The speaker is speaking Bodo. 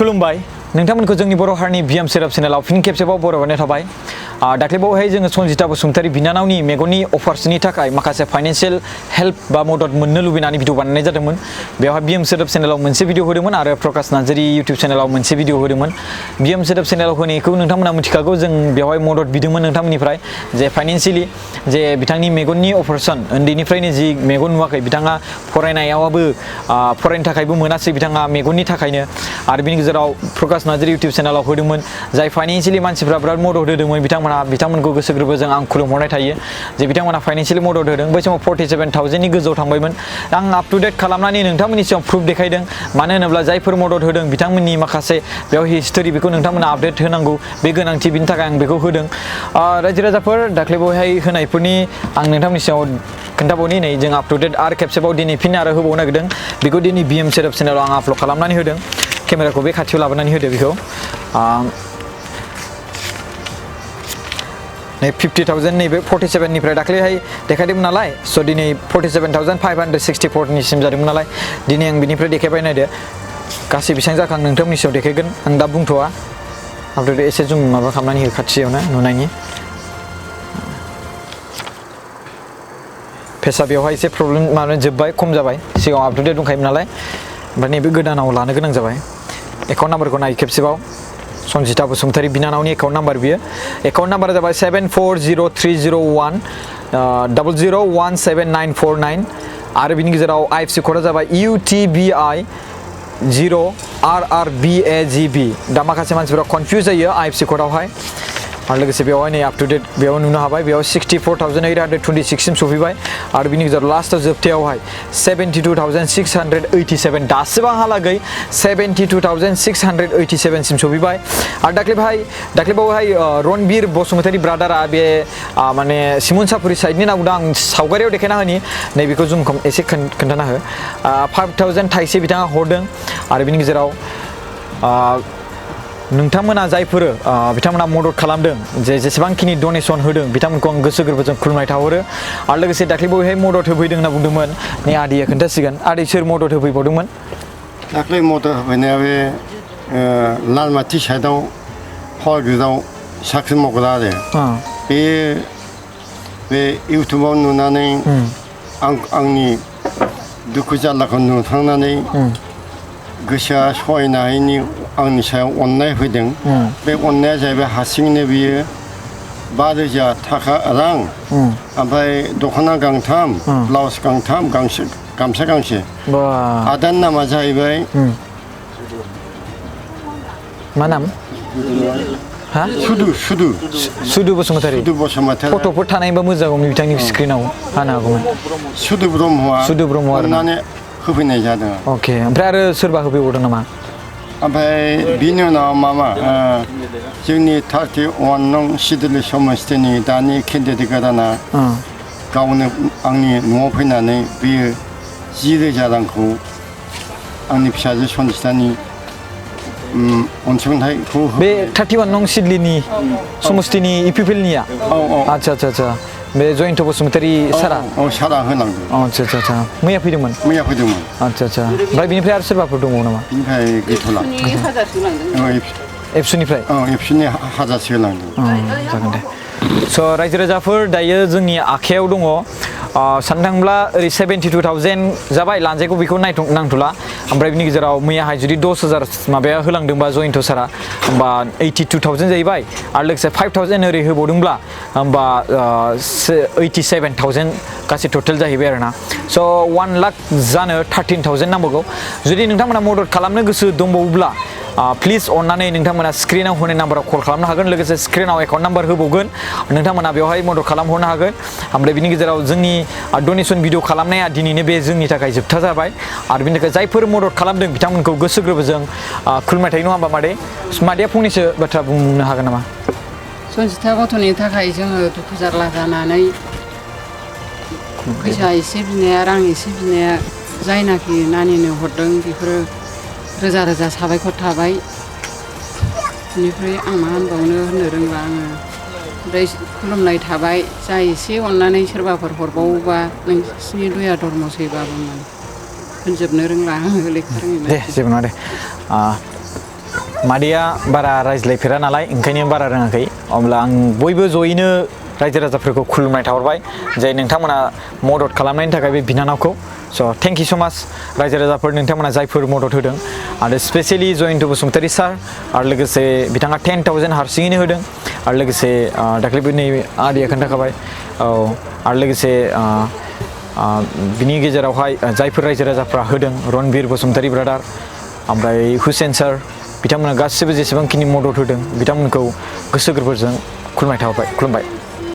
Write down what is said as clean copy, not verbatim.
खुलुमबाय नोंथांमोनखौ जोंनि बर' हारिनि बिएम सेराप चेनेलाव फिन खेबसेबाव बरायनाय थाबाय दाख्लैबावहाय जोङो संजिता बसुमतारी बिनानावनि मेगननि अपारेशननि थाखाय माखासे फाइनान्शियेल हेल्प बा मदद मोननो लुबैनानै भिडिअ बानायनाय जादोंमोन बेवहाय बिएम सेराप चेनेलाव मोनसे भिडिअ होदोंमोन आरो प्रकाश नार्जारी इउटिउब चेनेलाव मोनसे भिडिअ होदोंमोन बिएम सेराप चेनेलाव होनायखौ नोंथांमोना मिथिखागौ जों बेवहाय मदद बिदोंमोन नोंथांमोननिफ्राय जे फाइनान्शियेलि जे बिथांनि मेगननि अपारेशन उन्दैनिफ्रायनो जि मेगन नुवाखै बिथाङा फरायनायावबो फरायनो थाखायबो मोनासै बिथाङा मेगननि थाखायनो आरो बिनि गेजेराव प्रकाश नार्जारी इउटिउब चेनेलाव होदोंमोन जाय फाइनान्शियेलि मानसिफ्रा बिराद मदद होदोंमोन बिथांमोनखौ गोसो गोरबोजों आं खुलुमहरनाय थायो जे बिथांमोना फाइनान्शियेलि मदद होदों बै समाव 47,000नि गोजौआव थांबायमोन आं आप टु डेट खालामनानै नोंथांमोननि सिगाङाव प्रुफ देखायदों मानो होनोब्ला जायफोर मदद होदों बिथांमोननि माखासे बेयाव हिस्टरि बेखौ नोंथांमोना आपडेट होनांगौ बे गोनांथि बिनि थाखाय आं बेखौ होदों रायजो राजाफोर दाख्लैबावहाय होनायफोरनि आं नोंथांमोननि सिगाङाव खोन्थाबावनि नै जों आप टु डेट आरो खेबसेबाव दिनै फिन आरो होबावनो नागिरदों बेखौ दिनै बिएम सेराप चेनेलाव आं आपल'ड खालामनानै होदों केमेराखौ बे खाथियाव लाबोनानै होदो बेखौ नै 50,000 नैबे 47निफ्राय दाख्लैहाय देखायदोंमोन नालाय स' दिनै 47,564 निसिम जादोंमोन नालाय दिनै आं बिनिफ्राय देखायबाय नायदो गासै बेसेबां जाखो आं नोंथांमोननि सायाव देखायगोन आं दा बुंथ'वा आपडेट एसे जुम माबा खालामनानै हो खाथियावनो नुनायनि फेसा बेवहाय एसे प्रब्लेम माने जोब्बाय खम जाबाय सिगाङाव आप टु डेट दंखायोमोन नालाय ओमफ्राय नैबे गोदानाव लानो गोनां जाबाय एकाउन्ट नाम्बारखौ नाय खेबसेबाव संजिता बसुमतारी बिनानावनि एकाउन्ट नाम्बार बियो एकाउन्ट नाम्बारा जाबाय 740301001794 आरो बिनि गेजेराव IFSC कोडआ जाबाय UTBI 0RRBAGB दा माखासे मानसिफोरा कनफ्यूज जायो IFSC कोडआवहाय आरो लोगोसे बेवहाय नै आप टु डेट बेयाव नुनो हाबाय बेयाव 64,826 सिम सफैबाय आरो बिनि गेजेराव लास्टआव जोबथायावहाय 72,687 दासिमहालागै 72,687 सिम सफैबाय आरो दाख्लैबावहाय रणबीर बसुमतारी ब्रादारा बे माने सिमोनसापुरि साइडनि नामखौ आं सावगारियाव देखायना होनि नैबेखौ जुम एसे खोन्थाना हो 5,000 थाइसे बिथाङा हरदों आरो बिनि गेजेराव नोंथांमोना जायफोर बिथांमोना मदद खालामदों जेसेबांखिनि डनेसन होदों बिथांमोनखौ आं गोसो गोरबोजों खुलुमनाय थाहरो आरो लोगोसे दाख्लैबावहाय मदद होफैदों होनना बुंदोंमोन नै आदैया खोन्थासिगोन आदै सोर मदद होफैबावदोंमोन दाख्लै मदद होफैनाया बे लालमाथि साइडआव हरगोदाव साख्रि मावग्रा आरो बे इउटुबाव नुनानै आंनि दुखु जारलाखौ नुखांनानै गोसोआ सहायनो हायैनि आंनि सायाव अननाय फैदों बे अननाया जाहैबाय हारसिङैनो बियो 5,000 थाखा रां ओमफ्राय दख'ना गांथाम ब्लाउस गांथाम गामसा गांसे आदानि नामा जाहैबाय मा नाम हा सुदु बसुमतारी फट'फोर थानायबा मोजां बिथांनि स्क्रिनाव हानो हागौमोन सुदु ब्रह्मआ अननानै होफैनाय जादों अके ओमफ्राय आरो सोरबा होफैबावदों नामा ओमफ्राय बिनि उनाव मामा जोंनि 31 नं सिडली समस्थिनि दानि केन्डिडेट गोदाना गावनो आंनि न'आव फैनानै बियो 10,000 रांखौ आंनि फिसाजो सन्जितानि अनसुंथाइखौ बे 31 नं सिडलीनि समस्थिनि इपिपिएलनिया आच्छा बे जयन्त बसुमतारी सारा सारा होलांदों आच्छा मैया फैदोंमोन आच्छा ओमफ्राय बिनिफ्राय आरो सोरबाफोर दंबावो नामा बिनिफ्राय गैथ'ला एबसुनिफ्राय एबसुनि 1,000 होलांदों जागोन दे स' रायजो राजाफोर दायो जोंनि आखायाव दङ साननो थाङोब्ला ओरै 72,000 जाबाय लानजायखौ बेखौ नांथ'ला ओमफ्राय बिनि गेजेराव मैयाहाय जुदि 10,000 माबाया होलांदोंबा जयन्त सारा होमबा 82,000 जाहैबाय आरो लोगोसे 5,000 ओरै होबावदोंब्ला होमबा 87,000 गासै टटेल जाहैबाय आरोना स' 1 लाख जानो 13,000 नांबावगौ जुदि नोंथांमोना मदद खालामनो गोसो दंबावोब्ला प्लिज अननानै नोंथांमोना स्क्रिनाव होनाय नाम्बाराव कल खालामनो हागोन लोगोसे स्क्रिनाव एकाउन्ट नाम्बार होबावगोन नोंथांमोना बेवहाय मदद खालामहरनो हागोन ओमफ्राय बिनि गेजेराव जोंनि डनेसन भिडिअ खालामनाया दिनैनो बे जोंनि थाखाय जोबथा जाबाय आरो बिनि थाखाय जायफोर मदद खालामदों बिथांमोनखौ गोसो गोरबोजों खुलुमनाय थायो नङा होमबा मादैया फंनैसो बाथ्रा बुंनो हागोन नामा सन्जिता गथ'नि थाखाय जोङो दुखु जारला जानानै फैसा एसे बिनाया रां एसे बिनाया जायनाखि नानिनो हरदों बेफोरो रोजा रोजा साबायखर थाबाय बेनिफ्राय आं मा होनबावनो होननो रोंला आङो ओमफ्राय खुलुमनाय थाबाय जा एसे अननानै सोरबाफोर हरबावोबा नोंसिनि दया धर्मसैबाबो होनजोबनो रोंला आङो लेखा रोङै दे जेबो नङा दे मादैया बारा रायज्लायफेरा नालाय ओंखायनो बारा रोङाखै अब्ला आं बयबो जयैनो रायजो राजाफोरखौ खुलुमनाय थाहरबाय जे नोंथांमोना मदद खालामनायनि थाखाय बे बिनानावखौ स' थेंक इउ स' माच रायजो राजाफोर नोंथांमोना जायफोर मदद होदों आरो स्पेसियेलि जयन्त बसुमतारी सार आरो लोगोसे बिथाङा 10,000 हारसिङैनो होदों आरो लोगोसे दाख्लैबो नै आदैया खोन्थाखाबाय औ आरो लोगोसे बिनि गेजेरावहाय जायफोर रायजो राजाफ्रा होदों रणबीर बसुमतारी ब्रादार ओमफ्राय हुसेन सार बिथांमोना गासिबो जेसेबांखिनि मदद होदों बिथांमोनखौ गोसो गोरबोजों खुलुमनाय थाबाय खुलुमबाय